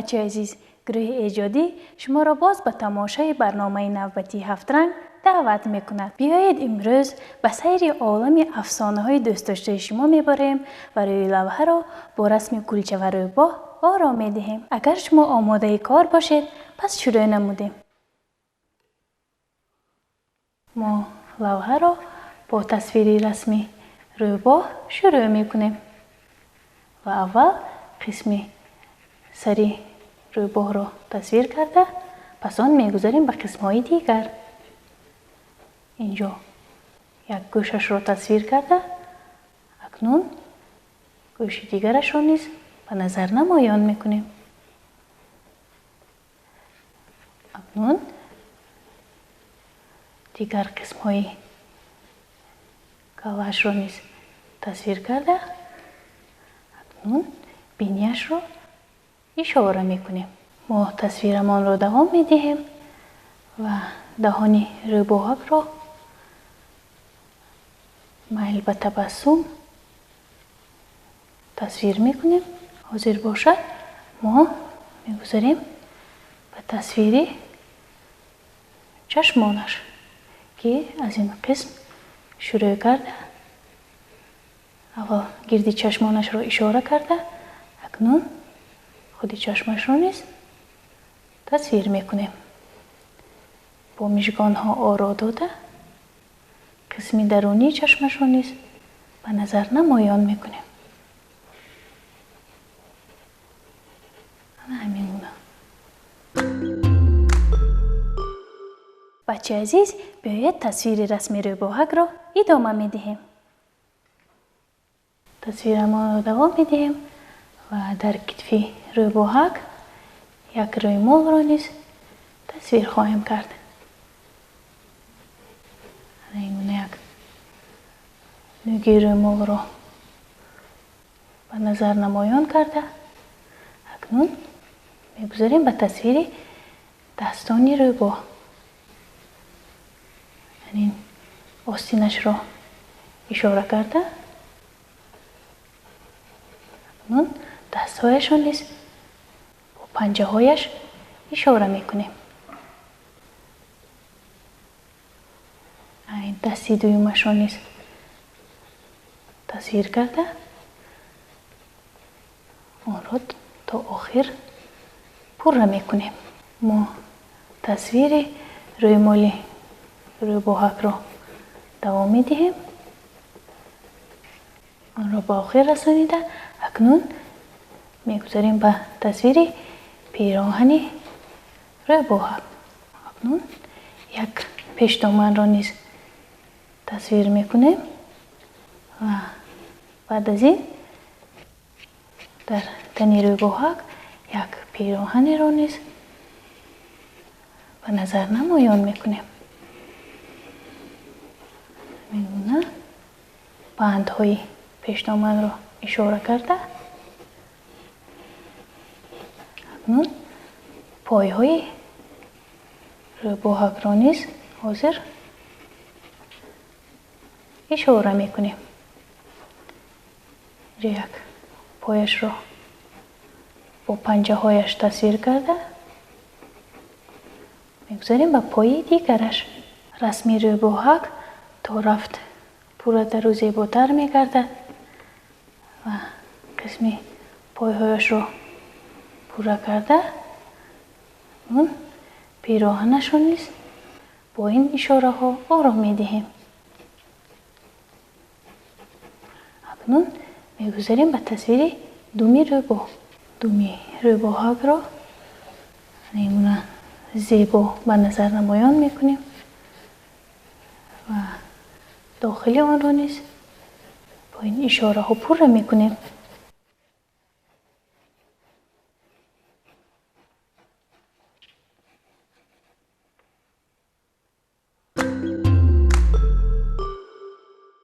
Бачаи азиз, гурӯҳи эҷодӣ шуморо боз ба тамошои барномаи навбатии ҳафтранг даъват мекунад. Биёед имрӯз ба сайри олами афсонаҳои дӯстдоштаи шумо мебарем ва рӯи лавҳаро бо расми кулча ва рӯбоҳ ором медиҳем. Агар шумо омодаи кор бошед, пас шурӯъ намудем. Мо лавҳаро бо тасвири расми рӯбоҳ шурӯъ мекунем ва аввал қисми сари рӯбоҳро тасвир карда, пас он мегузарем ба қисмҳои дигар. Инҷо як гӯшашро тасвир карда, акнун гӯши дигарашро низ ба назар намоён мекунем. Акнун дигар қисмҳои каллаашро низ тасвир карда, акнун бинияшро ишора мекунем. Мо тасвирамонро давом медиҳем ва даҳони рӯбоҳакро майл ба табассум тасвир мекунем. Ҳозир бошад, мо мегузарем ба тасвири чашмонаш, ки аз ин қисм шурӯъ карда, аввал гирди чашмонашро ишора карда, акнун худи чашмашро низ тасвир мекунем. Бо мижгонҳо оро дода, қисми дарунии чашмашро низ ба назар намоён мекунем. Ана ҳамин гуна. Бачаи азиз, биёед тасвири расми рӯбоҳакро идома медиҳем. Тасвирамонро давом медиҳем ва дар китфи рӯбоҳак як рӯймолро низ тасвир хоҳем кард. Ин гуна як нӯги рӯймолро ба назар намоён карда, акнун мегузарем ба тасвири дастони рӯбоҳ. Ин остинашро ишора карда, акнун дастҳояшро низ бо панҷаҳояш ишора мекунем. Ин дасти дуюмашро низ тасвир карда, онро то охир пурра мекунем. Мо тасвири рӯймоли рӯбоҳакро давом медиҳем. Онро ба охир расонида, акнун мегузарем ба тасвири пироҳани рӯбоҳак. Акнун як пештоманро низ тасвир мекунем ва баъд аз ин дар тани рӯбоҳак як пироҳанеро низ ба назар намоён мекунем. Ҳамин гуна бандҳои пештоманро ишора карда, акнун пойҳои рӯбоҳакро низ ҳозир ишора мекунем. Инҷо як пояшро бо панҷаҳояш тасвир карда, мегузарем ба пои дигараш. Расми рӯбоҳак то рафт пурратару зеботар мегардад ва қисми пойҳояшро пурра карда, он пироҳанашро низ бо ин ишораҳо ором медиҳем. Акнун мегузарем ба тасвири думи рӯбоҳ. Думи рӯбоҳакро ин гуна зебо ба назар намоён мекунем ва дохили онро низ бо ин ишораҳо пурра мекунем.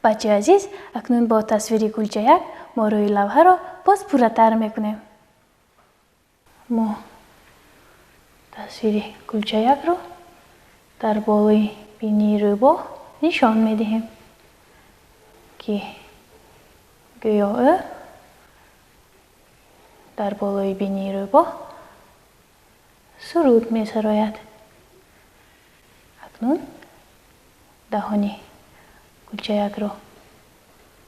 Бачаи азиз, акнун бо тасвири кулчаяк мо рӯи лавҳаро боз пурратар мекунем. Мо тасвири кулчаякро дар болои бинии рӯбоҳ нишон медиҳем, ки гӯё ӯ дар болои бинии рӯбоҳ суруд месарояд. Акнун даҳони кулчаякро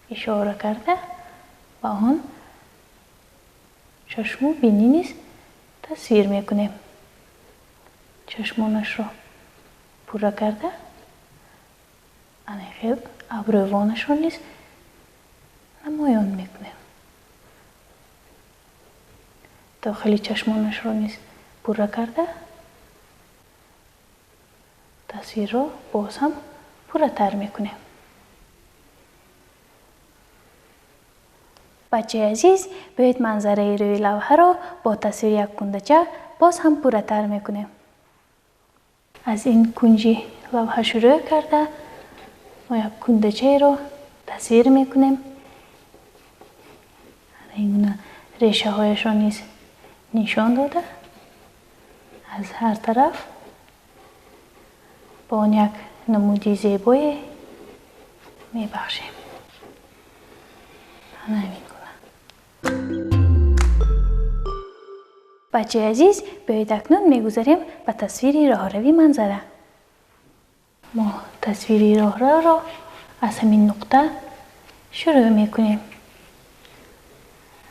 ишора карда ба он чашму бинӣ низ тасвир мекунем. Чашмонашро пурра карда ана хел абрӯвонашро низ намоён мекунем. Дохили чашмонашро низ пурра карда тасвирро боз ҳам пурратар мекунем. Бачаи азиз, биёед манзараи рӯи лавҳаро бо тасвири як кундача боз ҳам пурратар мекунем. Аз ин кунҷи лавҳа шурӯъ карда мо як кундачаеро тасвир мекунем. Ин гуна решаҳояшро низ нишон дода аз ҳар тараф ба он як намуди зебое мебахшем. Ана ҳамин гуна. Бачаи азиз, биёед акнун мегузарем ба тасвири роҳрави манзара. Мо тасвири роҳравро аз ҳамин нуқта шурӯъ мекунем.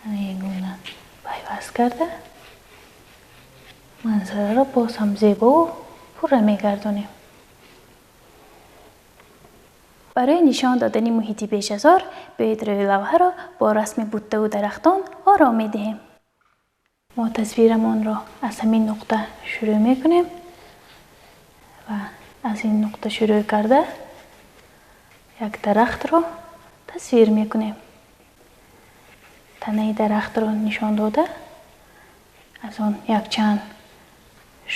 Ин гуна пайваст карда манзараро боз ҳам зебову пурра мегардонем. Барои нишон додани муҳити бешазор биёед рӯи лавҳаро бо расми буттаву дарахтон ором медиҳем. Мо тасвирамонро аз ҳамин нуқта шурӯъ мекунем ва аз ин нуқта шурӯъ карда як дарахтро тасвир мекунем. Танаи дарахтро нишон дода аз он якчанд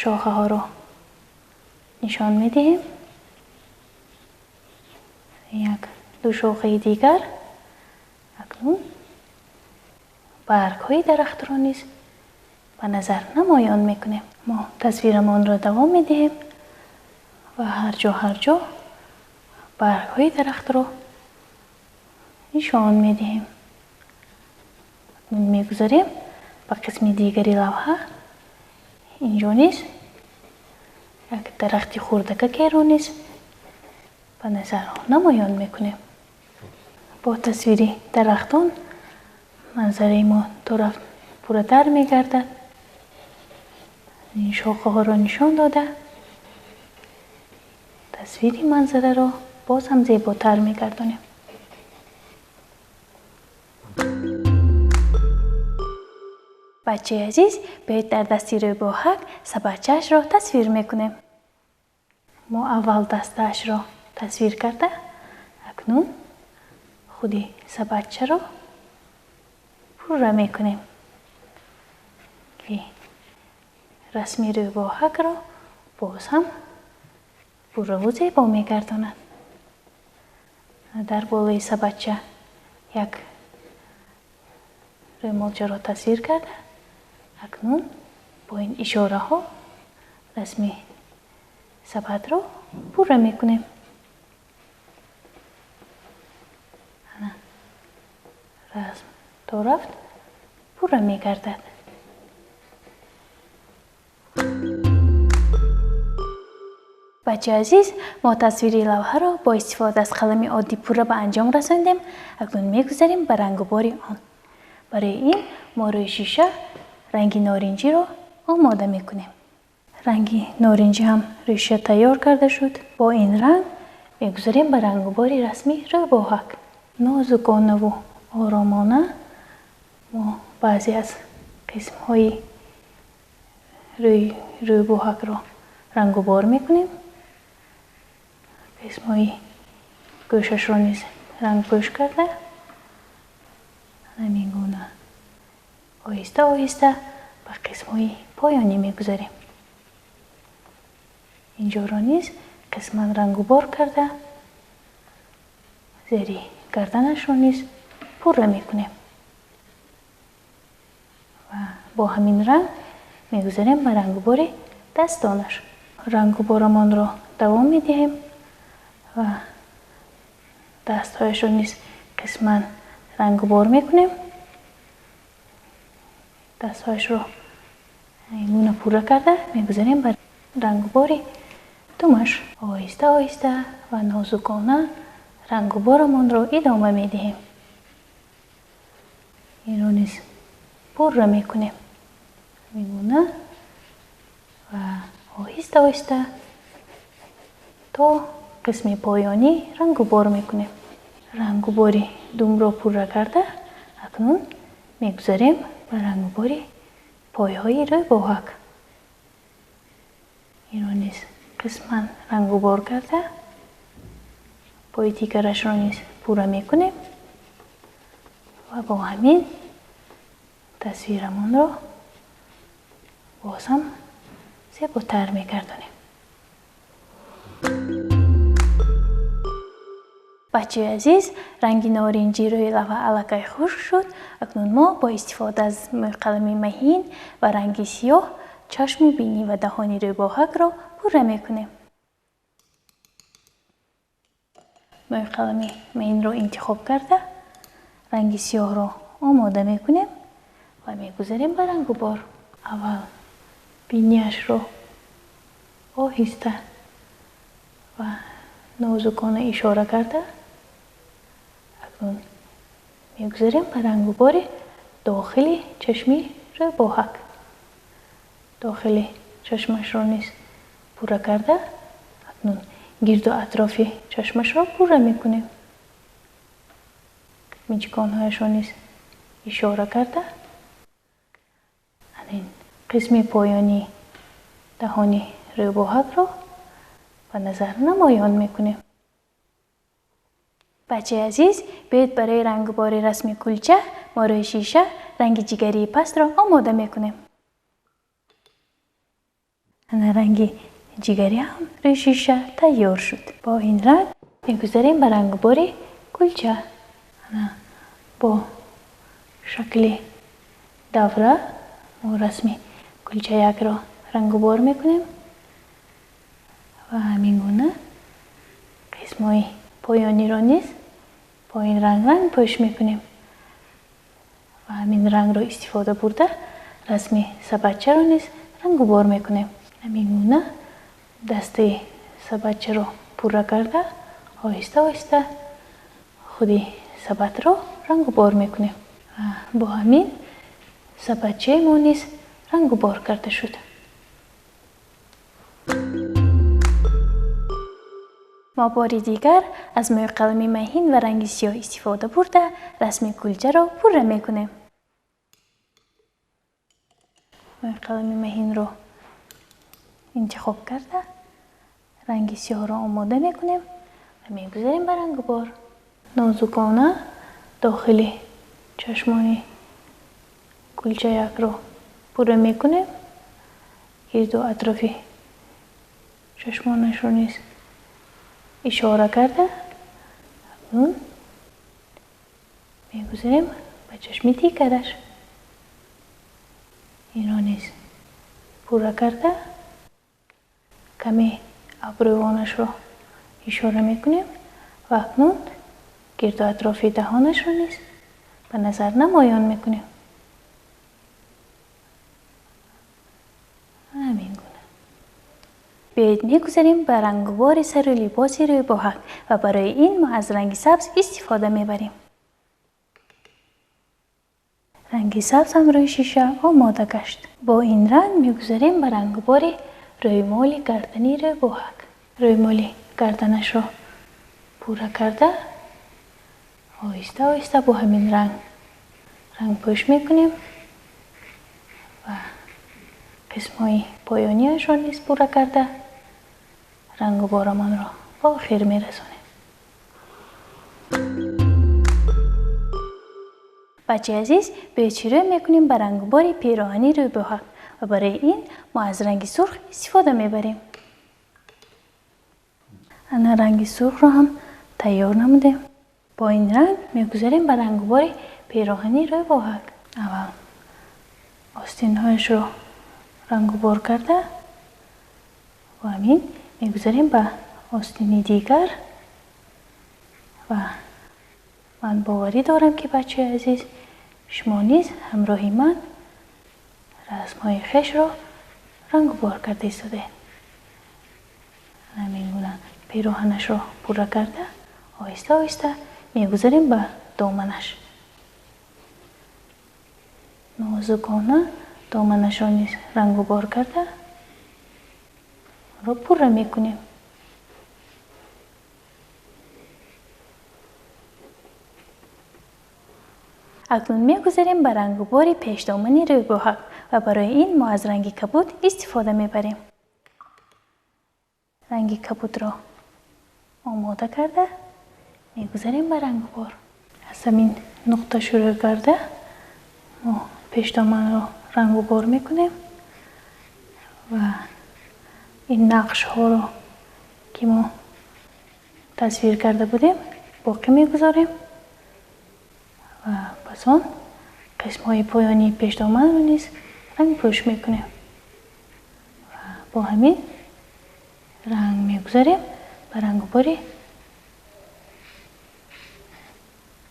шохаҳоро нишон медиҳем. Як ду шохаи дигар. Акнун баргҳои дарахтро низ ба назар намоён мекунем. Мо тасвирамонро давом медиҳем ва ҳар ҷо ҳар ҷо баргҳои дарахтро нишон медиҳем. Акнун мегузарем ба қисми дигари лавҳа. Инҷо низ як дарахти хурдакакеро низ ба назар намоён мекунем. Бо тасвири дарахтон манзараи мо то рафт пурратар мегардад. Ин шохаҳоро нишон дода тасвири манзараро боз ҳам зеботар мегардонем. Бачаи азиз, биёед дар дасти рӯбоҳак сабадчаашро тасвир мекунем. Мо аввал дастаашро тасвир карда акнун худи сабадчаро пурра мекунем, ки расми рӯбоҳакро боз ҳам пурраву зебо мегардонад. Дар болои сабадча як рӯмолчаро тасвир карда акнун бо ин ишораҳо расми сабадро пурра мекунем. Расм то рафт пурра мегардад. Бачаи азиз, мо тасвири лавҳаро бо истифода аз қалами оддӣ пурра ба анҷом расондем. Акнун мегузарем ба рангубори он. Барои ин мо рӯи шиша ранги норинҷиро омода мекунем. Ранги норинҷӣ ҳам рӯи шиша тайёр карда шуд. Бо ин ранг мегузарем ба рангубори расми рӯбоҳак. Нозуконаву оромона мо баъзе аз қисмҳои рӯи рӯбоҳакро рангубор мекунем. Қисмҳои гӯшашро низ рангпӯш карда ҳамин гуна оҳиста оҳиста ба қисмҳои поёнӣ мегузарем. Инҷоро низ қисман рангубор карда зери гарданашро низ пурра мекунем ва бо ҳамин ранг мегузарем ба рангубори дастонаш. Рангуборамонро давом медиҳем ва дастҳояшро низ қисман рангубор мекунем. Дастҳояшро ин гуна пурра карда мегузарем ба рангубори думаш. Оҳиста оҳиста ва нозукона рангуборамонро идома медиҳем. Инро низ пурра мекунем. Ҳамин гуна ва оҳиста оҳиста то қисми поёнӣ рангубор мекунем. Рангубори думро пурра карда акнун мегузарем ба рангубори пойҳои рӯбоҳак. Инро низ қисман рангубор карда пои дигарашро низ пурра мекунем ва бо ҳамин тасвирамонро боз ҳам зеботар мегардонем. Бачаи азиз, ранги норинҷӣ рӯи лавҳа аллакай хушк шуд. Акнун мо бо истифода аз мӯйқалами маҳин ва ранги сиёҳ чашму бинӣ ва даҳони рӯбоҳакро пурра мекунем. Мӯйқалами маҳинро интихоб карда, ранги сиёҳро омода мекунем ва мегузарем ба рангубор. Аввал бинияшро оҳиста ва нозукона ишора карда акнун мегузарем ба рангубори дохили чашми рӯбоҳак. Дохили чашмашро низ пурра карда акнун гирду атрофи чашмашро пурра мекунем. Мичконҳояшро низ ишора карда ин қисми поёнии даҳони рӯбоҳакро ба назар намоён мекунем. Бачаи азиз, биёед барои рангубори расми кулча мо рӯи шиша ранги ҷигарии пастро омода мекунем. Ана ранги ҷигарӣ ҳам рӯи шиша тайёр шуд. Бо ин ранг мегузарем ба рангубори кулча. Ана бо шакли давра мо расми кулчаякро рангубор мекунем ва ҳамин гуна қисмҳои поёниро низ бо ин ранг рангпӯш мекунем ва ҳамин рангро истифода бурда расми сабадчаро низ рангубор мекунем. Ҳамин гуна дастаи сабадчаро пурра карда оҳиста оҳиста худи сабадро рангубор мекунем ва бо ҳамин сабадчаи мо низ рангубор карда шуд. Мо бори дигар аз мӯйқалами маҳин ва ранги сиёҳ истифода бурда расми кулчаро пурра мекунем. Мӯйқалами маҳинро интихоб карда ранги сиёҳро омода мекунем ва мегузарем ба рангубор. Нозукона дохили чашмони кулчаякро пурра мекунем. Гирду атрофи чашмонашро низ ишора карда акнун мегузарем ба чашми дигараш. Инро низ пурра карда каме абрӯвонашро ишора мекунем ва акнун гирду атрофи даҳонашро низ ба назар намоён мекунем. Ҳамин гуна. Биёед мегузарем ба рангубори сару либоси рӯбоҳак ва барои ин мо аз ранги сабз истифода мебарем. Ранги сабз ҳам рӯи шиша омода гашт. Бо ин ранг мегузарем ба рангубори рӯймоли гардани рӯбоҳак. Рӯймоли гарданашро пурра карда оҳиста оҳиста бо ҳамин ранг рангпӯш мекунем ва қисмҳои поёнияшро низ пурра карда рангуборамонро ба охир мерасонем. Бачаи азиз, биёед шурӯъ мекунем ба рангубори пироҳани рӯбоҳак ва барои ин мо аз ранги сурх истифода мебарем. Ана ранги сурхро ҳам тайёр намудем. Бо ин ранг мегузарем ба рангубори пироҳани рӯбоҳак. Аввал остинҳояшро рангубор карда ва ҳамин мегузарем ба остини дигар ва ман боварӣ дорам ки бачаи азиз шумо низ ҳамроҳи ман расмҳои хешро рангу бор карда истодаем. Ҳамин гуна пироҳанашро пурра карда, оҳиста оҳиста мегузарем ба доманаш. Нозукона доманашро низ рангу бор карда, онро пурра мекунем. Акнун мегузарем ба рангубори пешдомани рӯбоҳак ва барои ин мо аз ранги кабуд истифода мебарем. Ранги кабудро омода карда мегузарем ба рангубор. Аз ҳамин нуқта шурӯъ карда мо пешдоманро рангубор мекунем ва ин нақшҳоро, ки мо тасвир карда будем, боқӣ мегузорем ва пас он қисмҳои поёнии пешдоманро низ рангпӯш мекунем ва бо ҳамин ранг мегузарем ба рангубори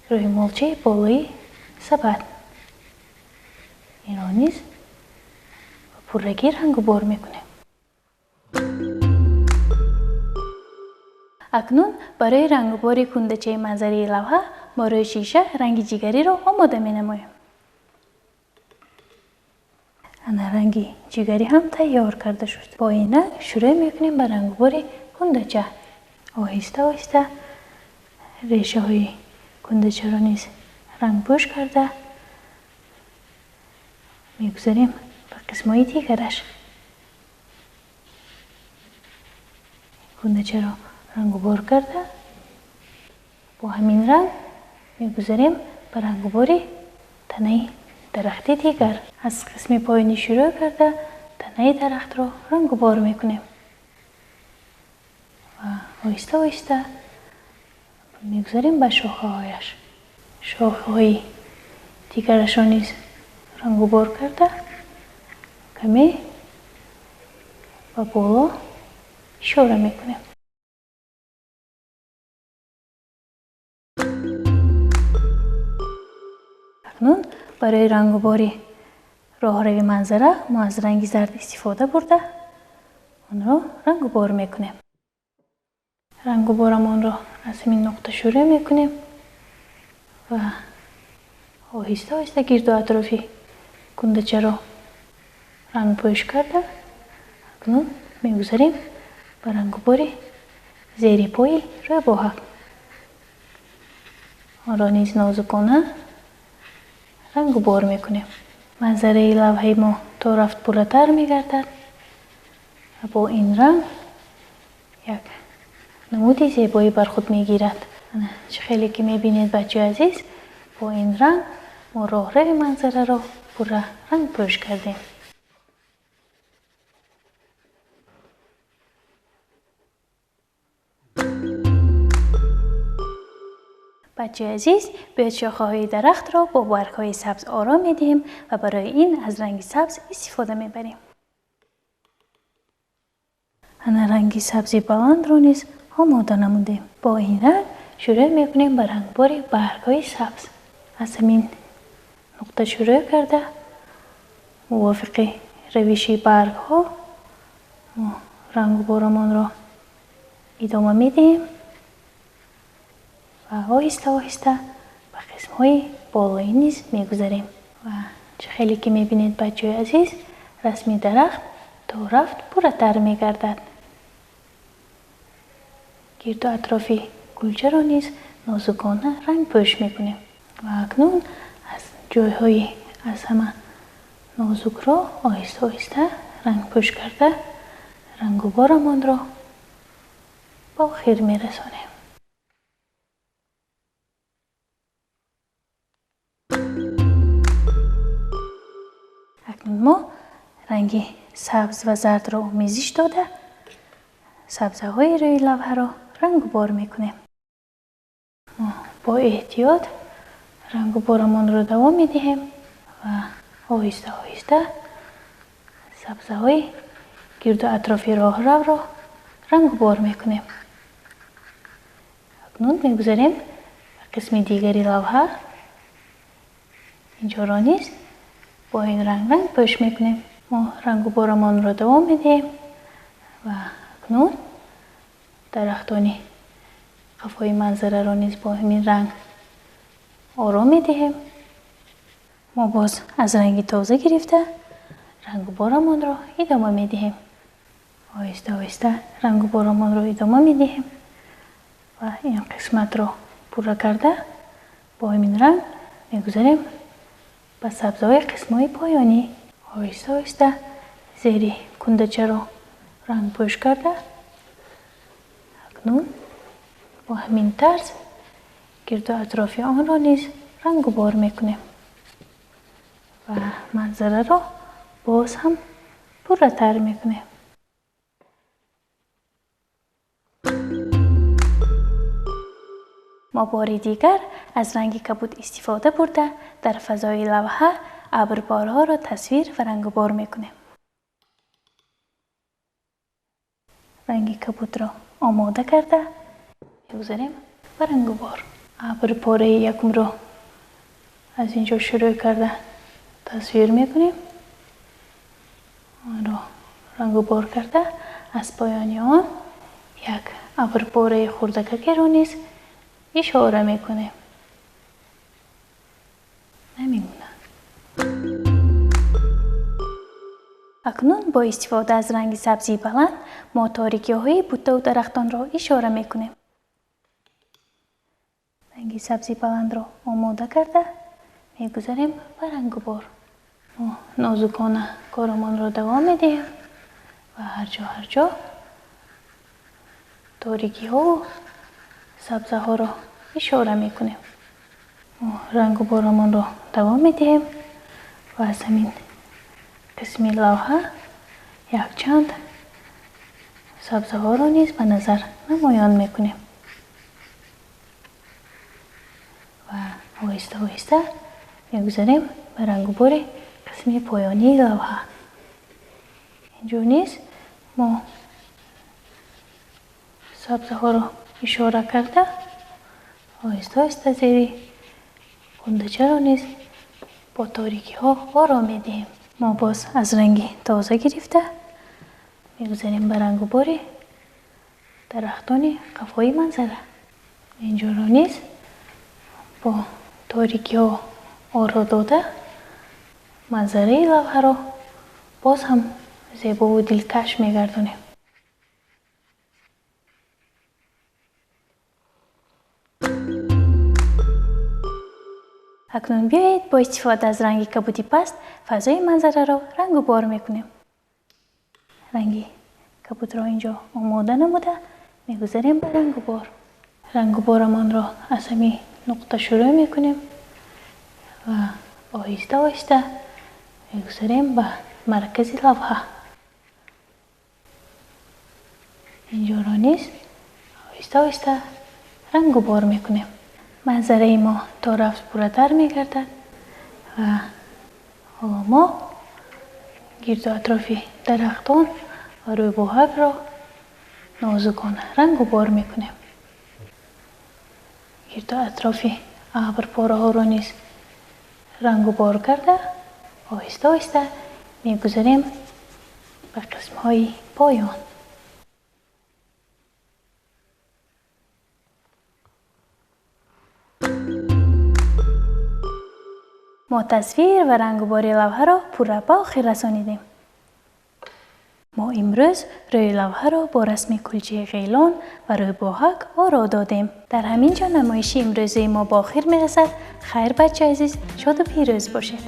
рӯймолчаи болои сабад. Инро низ ба пуррагӣ рангубор мекунем. Акнун барои рангубори кундачаи манзараи лавҳа мо рӯи шиша ранги ҷигариро омода менамоем. Ана ранги ҷигарӣ ҳам тайёр карда шуд. Бо ин ранг шурӯъ мекунем ба рангубори кундача. Оҳиста оҳиста решаҳои кундачаро низ рангпӯш карда мегузарем ба қисмҳои дигараш. Кундачаро рангубор карда бо ҳамин ранг мегузарем ба рангубори танаи дарахти дигар. Аз қисми поёнӣ шурӯъ карда танаи дарахтро рангубор мекунем ва оҳиста оҳиста мегузарем ба шохаҳояш. Шохаҳои дигарашро низ рангубор карда каме ба боло ишора мекунем. Акнун барои рангубори роҳрави манзара мо аз ранги зард истифода бурда онро рангубор мекунем. Рангуборамонро аз ҳамин нуқта шурӯъ мекунем ва оҳиста оҳиста гирду атрофи кундачаро рангпӯш карда акнун мегузарем ба рангубори зери пои рӯбоҳак. Онро низ нозукона рангубор мекунем. Манзараи лавҳаи мо то рафт пурратар мегардад ва бо ин ранг як намуди зебоӣ бар худ мегирад. Чӣ хеле ки мебинед, бачаи азиз, бо ин ранг мо роҳрави манзараро пурра рангпӯш кардем. Бачаи азиз, биёед шохаҳои дарахтро бо баргҳои сабз ором медиҳем ва барои ин аз ранги сабз истифода мебарем. Ана ранги сабзи баландро низ омода намудем. Бо ин ранг шурӯъ мекунем ба рангбори баргҳои сабз. Аз ҳамин нуқта шурӯъ карда мувофиқи равиши баргҳо мо рангуборамонро идома медиҳем ва оҳиста оҳиста ба қисмҳои болоӣ низ мегузарем. Ва чӣ хеле ки мебинед, бачаҳои азиз, расми дарахт то рафт пурратар мегардад. Гирду атрофи гулчаро низ нозукона рангпӯш мекунем ва акнун аз ҷойҳои аз ҳама нозукро оҳиста оҳиста рангпӯш карда рангуборамонро ба охир мерасонем. Акнун мо ранги сабз ва зардро омезиш дода сабзаҳои рӯи лавҳаро рангубор мекунем. Мо бо эҳтиёт рангуборамонро давом медиҳем ва оҳиста оҳиста сабзаҳои гирду атрофи роҳравро рангубор мекунем. Акнун мегузарем ба қисми дигари лавҳа. Инҷоро низ бо ин ранг рангпӯш мекунем. Мо рангу борамонро давом медиҳем ва акнун дарахтони қафои манзараро низ бо ҳамин ранг ором медиҳем. Мо боз аз ранги тоза гирифта рангу борамонро идома медиҳем. Оҳиста оҳиста рангу борамонро идома медиҳем ва ин қисматро пурра карда бо ҳамин ранг мегузарем ба сабзаҳои қисмҳои поёнӣ. Оҳиста оҳиста зери кундачаро рангпӯш карда акнун бо ҳамин тарз гирду атрофи онро низ рангу бор мекунем ва манзараро боз ҳам пурратар мекунем. Мо бори дигар аз ранги кабуд истифода бурда дар фазои лавҳа абрпораҳоро тасвир ва рангубор мекунем. Ранги кабудро омода карда мегузарем ба рангубор. Абрпораи якумро аз ин ҷо шурӯъ карда тасвир мекунем. Онро рангубор карда аз поёни он як абрпораи хурдакакеро низ ишора мекунем. Ҳамин гуна. Акнун бо истифода аз ранги сабзии баланд мо торикиҳои буттаву дарахтонро ишора мекунем. Ранги сабзи баландро омода карда мегузарем ба рангубор. Мо нозукона корамонро давом медиҳем ва ҳар ҷо торикиҳову сабзаҳоро ишора мекунем. Мо рангуборамонро давом медиҳем ва аз ҳамин қисми лавҳа якчанд сабзаҳоро низ ба назар намоён мекунем ва оҳиста оҳиста мегузарем ба рангубори қисми поёнии лавҳа. Инҷо низ мо сабзаҳоро ишора карда оҳиста оҳиста зери кундачаро низ бо торикиҳо ором медиҳем. Мо боз аз ранги тоза гирифта мегузарем ба рангубори дарахтони қафои манзара. Инҷоро низ бо торикиҳо оро дода манзараи лавҳаро боз ҳам зебову дилкаш мегардонем. Акнун биёед бо истифода аз ранги кабуди паст фазои манзараро рангубор мекунем. Ранги кабудро инҷо омода намуда мегузарем ба рангубор. Рангуборамонро аз ҳамин нуқта шурӯъ мекунем ва оҳиста оҳиста мегузарем ба маркази лавҳа. Инҷоро низ оҳиста оҳиста рангубор мекунем. Манзараи мо то рафт пурратар мегардад ва ҳоло мо гирду атрофи дарахтон ва рӯбоҳакро нозукона рангубор мекунем. Гирду атрофи абрпораҳоро низ рангубор карда оҳиста оҳиста мегузарем ба қисмҳои поён. Мо тасвир ва рангубори лавҳаро пурра ба охир расонидем. Мо имрӯз рӯи лавҳаро бо расми кулчаи ғелон ва рӯбоҳак оро додем. Дар ҳамин ҷо намоиши имрӯзаи мо ба охир мерасад. Хайр, бачаи азиз, шоду пирӯз бошед.